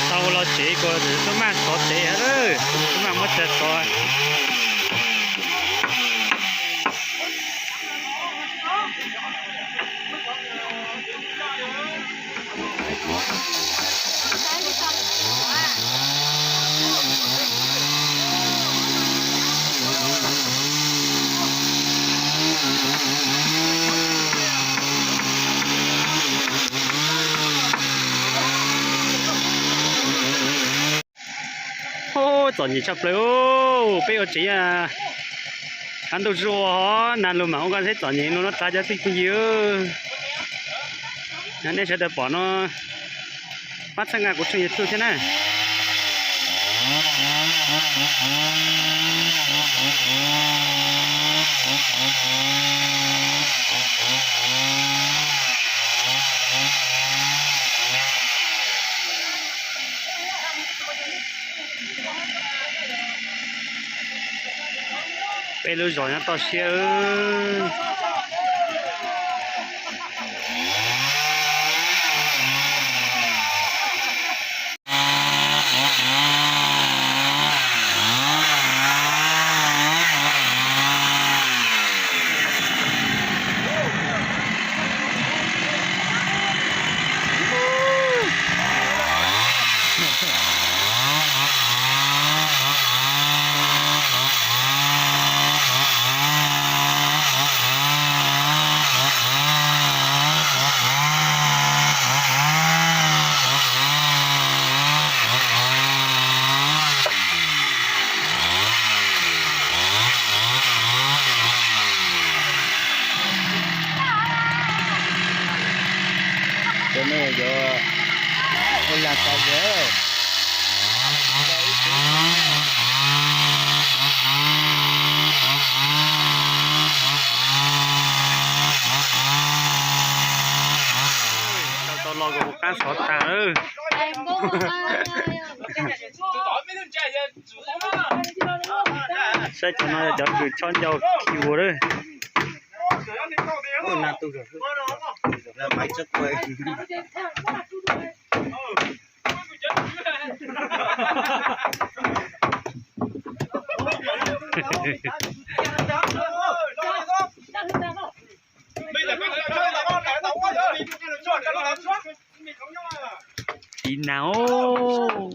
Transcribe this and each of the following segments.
Tau los tsev kuas tub maj xov tev, tub maj muab tsa xov. Txom nyem tshaj plaws, peb ua tsev hab ntuj zuag, nag lug mam ua koj seb txom nyem no no tas cov txij phooj ywg. Nej sawv daws pom no pab txhawb nqa kuv tshooj YouTube thiab na. Peb lub zos nyob toj siab. Cov no yog ua lag tas zog. Tau los kuv qab xov tag lawm. Saib cov no yog cov kws chob ncau khi vua lawm. Tiv nag os.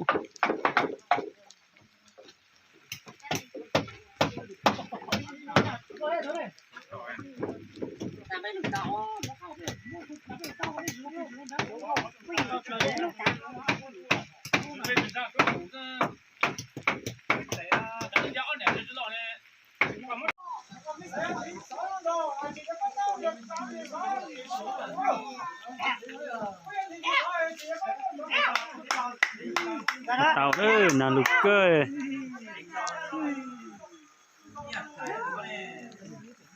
Tau, nag lug kawg.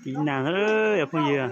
Tiv nag, yog phooj ywg.